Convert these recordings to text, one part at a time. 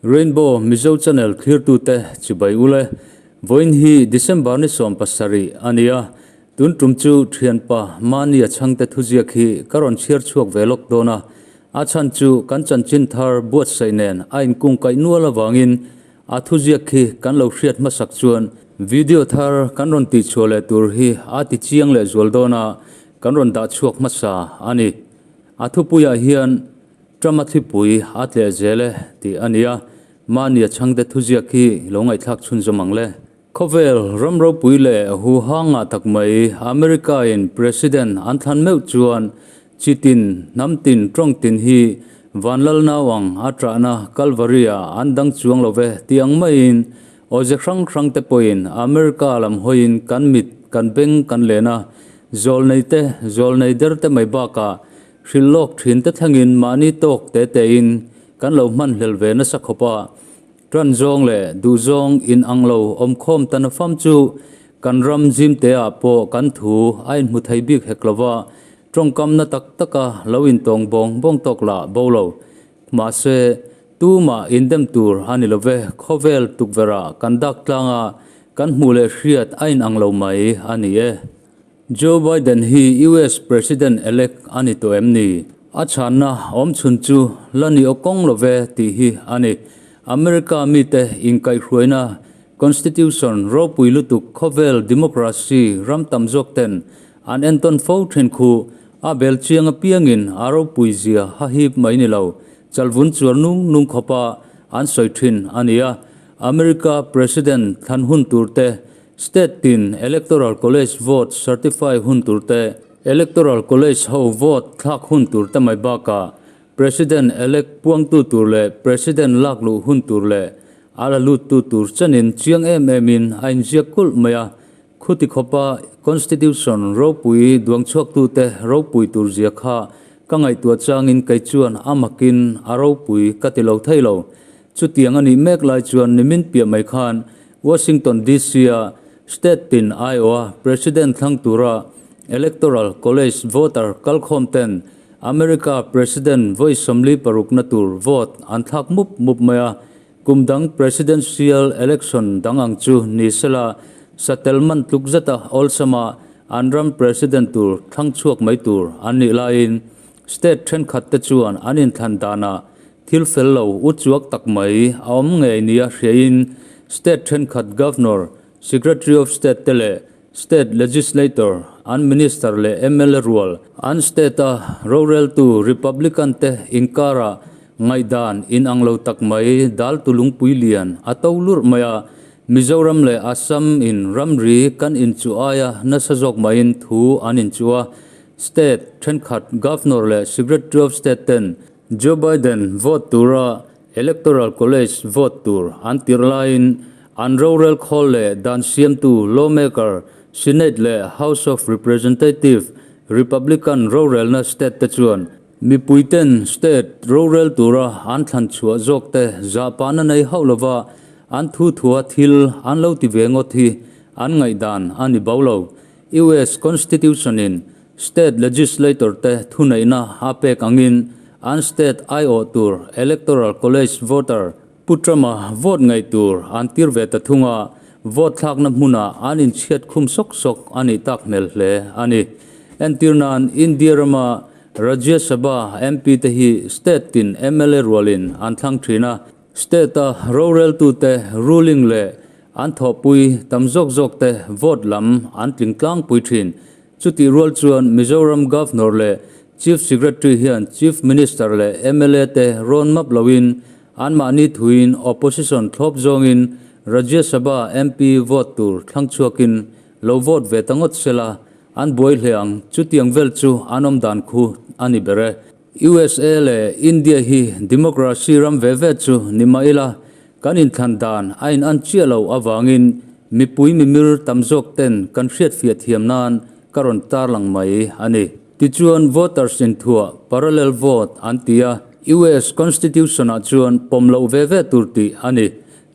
Rainbow Mizo Channel thlirtute chibai ule. Vawiin hi December ni 70 a ni a, tun tum chu thianpa Mania chhangte thuziak hi ka rawn chhiar chhuak ve lawk dawn a. A chhan chu kan chanchin thar buatsaih nen a inkung kaih nual avangin a thuziak khi kan lo hriat hmasak chuan video thar kan rawn tihchhuah leh tur hi a ti chiang leh zual dawn a, kan rawn dah chhuak hmasa a ni. A thupuiah hian Trump-a thlipui a tleh zel e tih a ni a, mahni a chhangte thuziak hi lo ngaihthlak chhunzawm ang le. Khawvel ram ropui leh huhang ngah tak mai America-in President an thlan meuh chuan chi tin, hnam tin, tawng tin hi vanlal nau ang a ṭahna Calvary-ah an dang chuang lo ve tih ang maiin awze hrang hrang te pawhin America lam hawiin kan mit, kan beng kan len a, zawlnei te, zawlnei der te mai bakah Hrilh lawk thin te thlengin mahni tawk te tein kan lo hman hlel ve nasa khawp a, tan zawng leh duh zawng in ang lo awm khawm ta nafam chu kan ram zim te ah pawh kan thu a inhmu thei bik hek lo va, tawngkam na tak taka lo intawng bawng bawng tawk lah bo lo. Mahse, tumah indem tur a ni lo ve, khawvel tukverh ah kan dak tlang a, kan hmuh leh hriat a in ang lo mai a ni e. Joe Biden hi US President-elect a ni tawh em ni? A chhanna awm chhun chu la ni aw kawng lo ve tih hi a ni. America mite inkaihhruaina Constitution ropui lutuk khawvel democracy ram tam zawk ten an entawn fo thin khu a bel chiang apiangin a ropui zia ha hip mai ni lo, chalvun chuar nung nung khawpa an sawi thin a ni a. America President thlan hun tur te State tin Electoral College vote certify hun tur te, Electoral College ho vote thlak hun tur te mai bakah President elect puangtu tur leh President lak luh hun tur leh a la luttu tur chenin chiang em emin a inziak kulh mai a. Khuti khawpa Constitution ropui duangchhuaktute ropui tur zia kha ka ngaihtuah changin kei chuan a makin a ropui ka ti lo thei lo. Chutiang a nih mek lai chuan nimin piah mai khan Washington DC-a state tin aiawha President thlang tura Electoral College voter kalkhawm ten America President vawi 46 na tur vote an thlak mup mup mai a, kum dang Presidential election dang ang chu ni sela satel man tluk zeta awlsama an ram President tur thlang chhuak mai tur an nih laiin state thenkhat te chuan an inthlan danah Thil fel lo u chuak tak mai a awm ngei nia hriain state thenkhat Governor, Secretary of State te leh State Legislator, an Minister leh mla rual, an state-a roreltu Republican te inkarah ngaihdan inang lo tak mai dal tulungpui lian a to lurh mai a, Mizoram leh Assam in ramri kan inchuh aia nasa zawk maiin thu an inchuh a, state thenkhat Governor leh Secretary of State ten Joe Biden vote tura Electoral College vote tur an tirh laiin an rorel khawl leh dan siamtu lawmaker Senate leh House of Representative Republican rorelna state te chuan mipuiten state rorel tura an thlan chhuah zawk te zahpahna nei hauh lova an thu thua thil an lo ti ve ngawt hi an ngaihdan a ni bo lo. US Constitution in State legislator te thuneihna a pek angin an state aiawh tur Electoral College voter Pu Trump-a vote ngaih tur an tir ve ta thung a, vote thlakna hmunah an inchhiat khum sawk sawk a nih tak hmel hle a ni. Entir nan India rama Rajya Sabha MP te hi state tin mla rualin an thlang thin a, State-a roreltute ruling leh an thawhpui tam zawk zawk te vote lam an tling tlangpui thin. Chutih rual chuan Mizoram Governor leh Chief Secretary hian Chief Minister leh mla te rawn map loin anmahni thuin opposition thlawp zawngin Rajya Sabha MP vote tur thlang chhuakin lo vote ve ta ngawt sela an buai hle ang. Chutiang vel chu an awm dan khu a ni ber e. USA leh India hi democracy ram ve ve chu ni mah ila kan inthlan dan a in an chiah lo avangin mipui mimir tam zawk ten kan hriatfiah thiam nan ka rawn tarlang mai a ni. Tichuan voters inthuah parallel vote an ti a, US constitution ah chuan pawm loh ve ve tur tih a ni.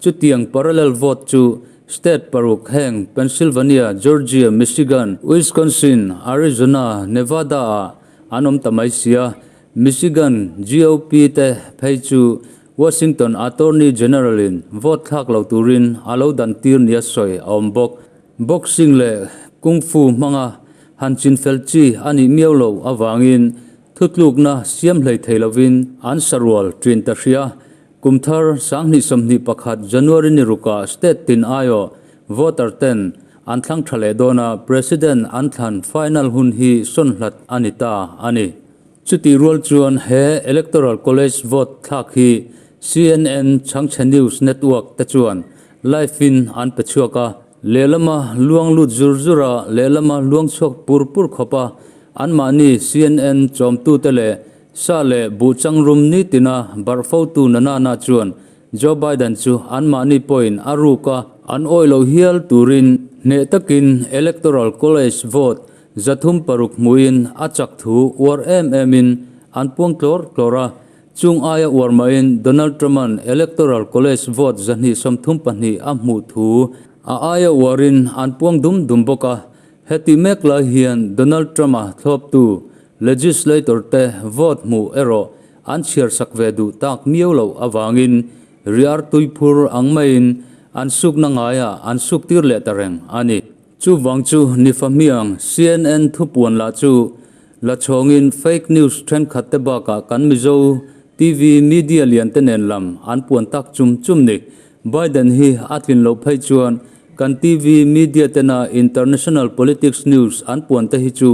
Chutiang parallel vote chu state paruk heng Pennsylvania, Georgia, Michigan, Wisconsin, Arizona, Nevada ah an awm ta mai sia. Michigan GOP te phei chu Washington Attorney General-in vote thlak lo turin a lo dan tir nia sawi a awm bawk. Boxing leh Kung Fu hmanga han chinfel chi a nih miau loh avangin thutlukna siam hlei thei lovin an sarual ṭin ta hria. Kum thar 2021 January ni rukah state tin aiawh voter ten an thlang tha leh dawn a, President an thlan final hun hi sawn hlat a ni ta a ni. Chutih rual chuan he Electoral College vote thlak hi CNN Chhangchhe News Network te chuan live in an pe chhuak a, Lehlama luang lut zur zur a, lehlama luang chhuak pur pur khawp a, anmahni CNN chawmtute leh sa leh buh changrum nitina barh fotu Nanana chuan Joe Biden chu anmahni pawhin a ruk a, an awih loh hial turin hneh takin Electoral College vote 306 hmuhin a chak thu uar em emin an puang tlawr tlawr a. Chung aia uar mahin Donald Trump-a'n Electoral College vote 232 a hmuh thu a aia uarin an puang dum dum bawk a. Heti mek lai hian Donald Trump-a thlawptu legislator te vote hmuh erawh an chhiar sak ve duh tak miau loh avangin riar tuiphur ang maiin an sukna ngaiah an suktir leh ta reng a ni. Chuvang chu ni fahmiang CNN thupuan lah chu la chhawngin fake news thenkhat te bakah kan Mizo TV media lian te nen lam an puan tak chum chum ni. Biden hi a tlin loh phei chuan kan TV media tena international politics news an puan te hi chu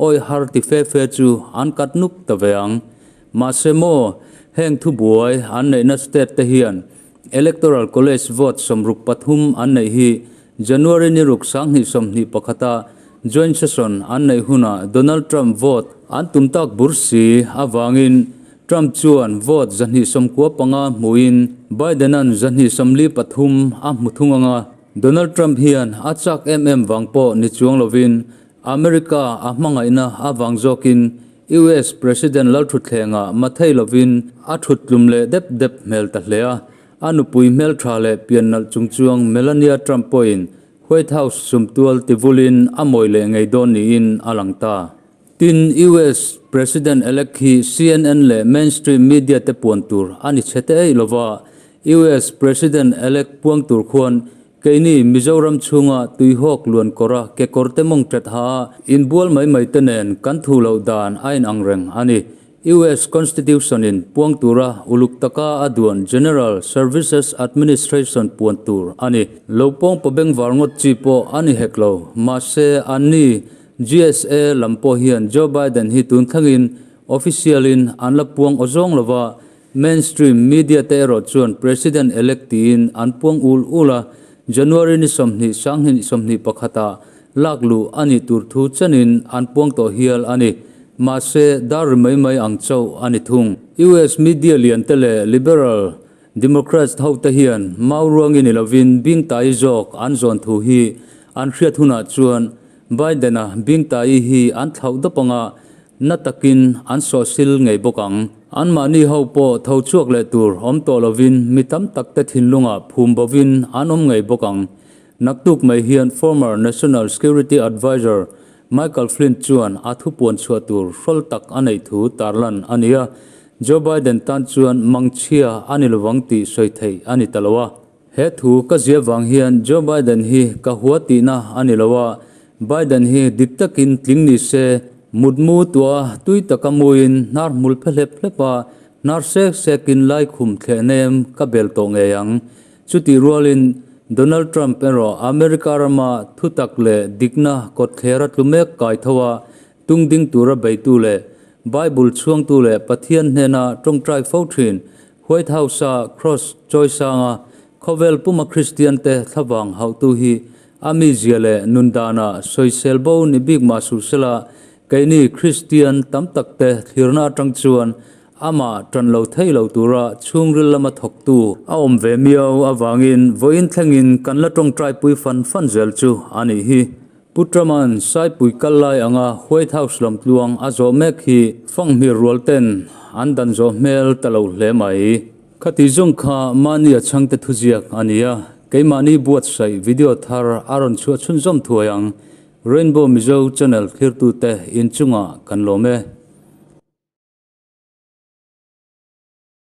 awi har ti fe fe chu an kat nuk ta ve ang. Mahse maw heng thubuai an neihna state te hian Electoral College vote 63 an neih hi January ni ruk 2021 a joint session an neih hunah Donald Trump vote an tum tak bur si avangin Trump chuan vote 295 hmuhin Biden-a'n 243 a hmu thung ang a. Donald Trump hian a chak em em vang pawh ni chuang lovin America a hmangaihna avang zawkin US President lalthutthlengah mathei lovin a thut tlum leh dep dep hmel ta hle a. A nupui hmeltha leh pian nalh chungchuang Melania Trump pawhin White House sumtual tivulin a mawi leh ngei dawn niin a lang ta. Tin, US President-elect hi CNN leh mainstream media te puan tur a ni chhe te eih lova, US President-elect puang tur khuan keini Mizoram chhunga tuihawk luan kawra kekawrte mawng ṭet ha a inbual mai mai te nen kan thu loh dan a inang reng a ni. US Constitution-in puang tura uluk taka a duan General Services Administration puan tur a ni. Lo pawng paw bengvar ngawt chi pawh a ni hek lo. Mahse, anni GSA lam pawh hian Joe Biden hi tun thlengin official-in an la puang awzawng lova, mainstream media te erawh chuan President-elect tiin an puang ul ul a, January ni 20 2021 ah lak luh a nih tur thu chenin an puang tawh hial a ni. Mahse, dar ri mai mai ang chauh a ni thung. US media lian te leh liberal Democrats ho te hian mau ruangin ni lovin Bingtai zawk an zawn thu hi an hriat hunah chuan Biden-a Bingtai hi an thlauh dawp anga na takin an sawhsil ngei bawk ang. Anmahni ho pawh tho chhuak leh tur awm tawh lovin mi tam tak te thinlungah phum bovin an awm ngei bawk ang. Naktuk mai hian former National Security Adviser Michael Flynn chuan a thupuan chhuah tur hrawl tak a neih thu tarlan a ni a, Joe Biden tan chuan mangchhia a ni lovang tih sawi theih a ni ta lo a. He thu ka zia vang hian Joe Biden hi ka hua tihna a ni lo a, Biden hi dik takin tling ni se, mutmu tuah tui taka muin hnar hmul phe hlep hlep a, hnar sek sekin laikhum thleh nem ka bel tawh ngei ang. Chutih rualin Donald Trump erawh America rama thutak leh dikna kawtthlera tlu mek kai tho a, tungding tura beitu leh Bible chhuangtu leh Pathian hnena tawngtai fo thin White House-a Cross chawisanga khawvel puma Kristiante thlavang hauhtu hi a mizia leh nundanah sawisel bo ni bik mah suh sela keini Kristian tam takte thlirna atang chuan Amah ṭan lo thei lo tura chhungril lama thawktu a awm ve miau avangin vawiin thlengin kan la ṭawngṭaipui fan fan zel chu a nih hi. Pu Trump-a'n Saipui kal lai anga White House lam tluang a zawh mek hi fanghmir rual ten an dan zawh hmel ta lo hle mai. Khati zawng kha mahni a chhangte thuziak a ni a, keimahni buatsaih video thar a rawn chhuah chhunzawm thuai ang. Rainbow Mizo channel thlirtute inchungah kan lawm e.